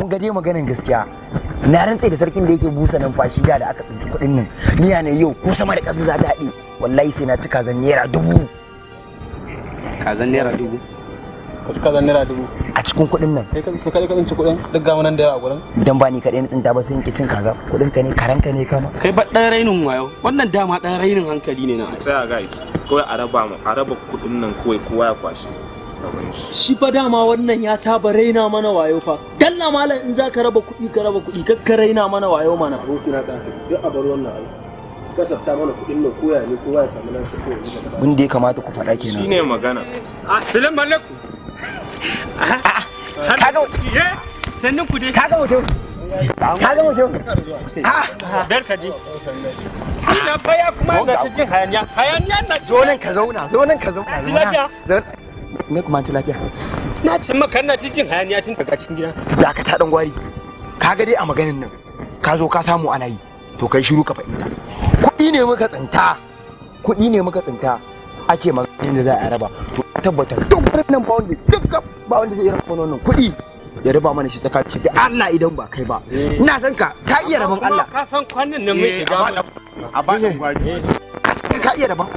Kun ga dai maganin gaskiya. Na rantse da sarkin da yake busa numfashi, da da aka tsinci kuɗin nan, ni ya ne yau ko sama da ƙasa za ta haɗe, wallahi sai na ci kazan ₦1000. Kazan ₦1000? Ka ci kazan ₦1000? A cikin kuɗin nan. Kai ka tsinci kuɗin duk ga nan da yawa a gurin. Dan ba ni kaɗai na tsinta ba sai in ki cin kaza? Kuɗin ka ne, karan ka ne kama. Kai ba ɗan rainin wayo, wannan dama ɗan rainin hankali ne na. Tsaya guys, kawai a raba mu, a raba kuɗin nan kawai, kowa ya kwashi rabon shi. Shi fa dama wannan ya saba raina mana wayo fa. Dalla malam, in za ka raba kuɗi ka raba kuɗi, kar ka raina mana wayo mana. Abokina, ka duk a bar wannan abu, kasafta mana kuɗin nan, koya ne kowa ya samu nashi ko wani gaba. Abin da ya kamata ku faɗa kenan. Shine magana. Assalamu alaikum. Kaga Sannan ku dai. Kaga mutum, kaga mutum. Barka dai. Ina baya kuma na ta jin hayaniya. Hayaniya na. Zo nan ka zauna, zo nan ka zauna. Ci lafiya? Zauna. Me kuma ci lafiya? Na ce maka ina ta jin hayaniya tun daga cikin gida. Dakata dan gwari. Kaga dai a maganin nan ka zo ka samu ana yi, to kai shiru ka fahimta. Kuɗi ne muka tsinta, kuɗi ne muka tsinta, ake maganin da za a raba. To tabbata duk wurin nan ba wanda, duk ba wanda zai raba mana wannan kuɗi, ya raba mana shi tsakanin shi da Allah idan ba kai ba. Ina san ka, ka iya rabon Allah. Ka san kwanan nan mun shiga. A ba ɗan gwari. Ka san ka iya rabon.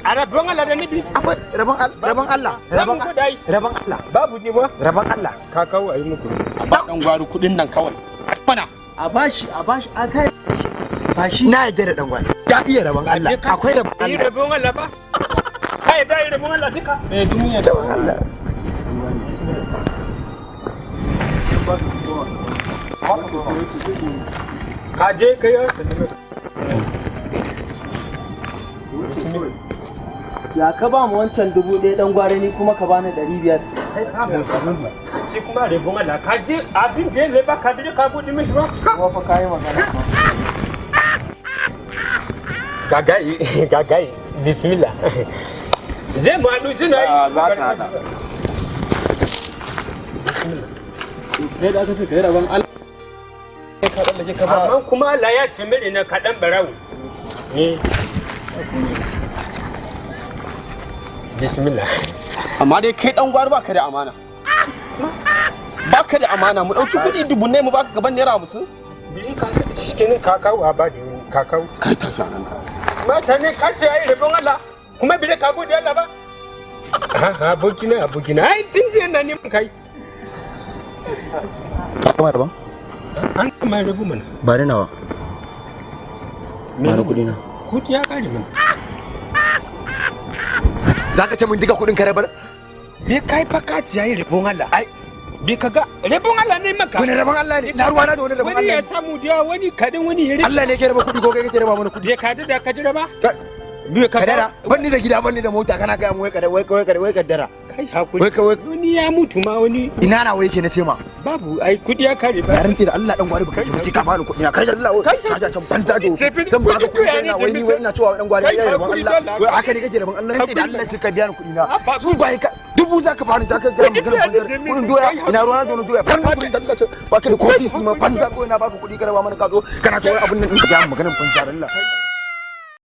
A rabon Allah da nabi. Akwai rabon, rabon Allah, rabon kuɗi. Rabon Allah. Babu ne ba. Rabon Allah. Ka kawo a yi muku. A ba ɗan gwari kuɗin nan kawai mana. A bashi, a bashi, a kai bashi. Na yarda da dan gwari, ya iya rabon Allah, akwai rabon Yi Allah. rabon Allah ba. Kai da yi rabon Allah duka. Eh, duniya da Rabon Allah. Ka je kai ya sannu. Ya ka ba mu wancan 1000, dan gware, ni kuma ka bani 500? Ci kuma rabon Allah ka je abin da ya ba ka bi ka gode mishi ba. Kuma fa kayi magana. Gagayi, gagayi, bismillah. Zai mu haɗu jina yi. Za ta haɗa. Kai da aka ce kai rabon Allah, kai ka tsallake ka ba. Amma kuma Allah ya ce mini na kaɗan barawo. Eh. Bismillah. Amma dai kai ɗan gwari baka da amana, baka da amana. Mu ɗauki kuɗi dubunnai mu baka gaban ₦50. Biri ka sa shi kenan, ka kawo a ba da ka kawo. Kai ta nan ka. Mata ne ka ce ai rabon Allah kuma bire ka gode Allah ba. Aha, abokina, abokina, ai tun jiya na neman kai. Ka gama rabon? An kama rabu mana. Ba ni nawa, ba ni kuɗi na. Kuti ya kare mana. Za ka ce mun duka kuɗin ka rabar? Be kai fa ka ci yayi rabon Allah. Ai. Be ka ga rabon Allah ne maka. Wani rabon Allah ne? Na ruwana da wani rabon Wani Allah ya ne? samu da wani kadan, wani ya rike. Allah ne ke raba kuɗi ko kai kake raba mana kuɗi? Be ka da ka jira ba? Be ka Kadara, banni da gida, banni da mota, kana gaya mu wai kadara, wai wai wai kadara. Kai hakuri. Wai ka wai. Wani ya mutu ma wani. Ina na wai yake na ce ma? Babu ai, kudi ya kare Na ba. rantse da Allah dan gwari, baka ce ba sai ka bani kuɗi na. Kai da Allah, Kai. kai ta can banza do. Tafi- Zan baka kuɗi kuɗi na, wai ni wai ina cewa dan gwari Kai ya yi rabon hakuri Allah. dole. Wai haka ne kake rabon Allah? Rantse da Allah sai ka biya ni kuɗi na. Abba, Ni ba ka dubu za ka bani, za ka ga Kuɗi magana biya ni banza. da mi- Kuɗin doya, kai ina ruwana da wani doya? Ban kuɗin dan kace baka da ko sisi ma, banza ko ina baka kuɗi ka raba mana, ka zo kana ta wani abun nan in ka ga maganar banza Allah.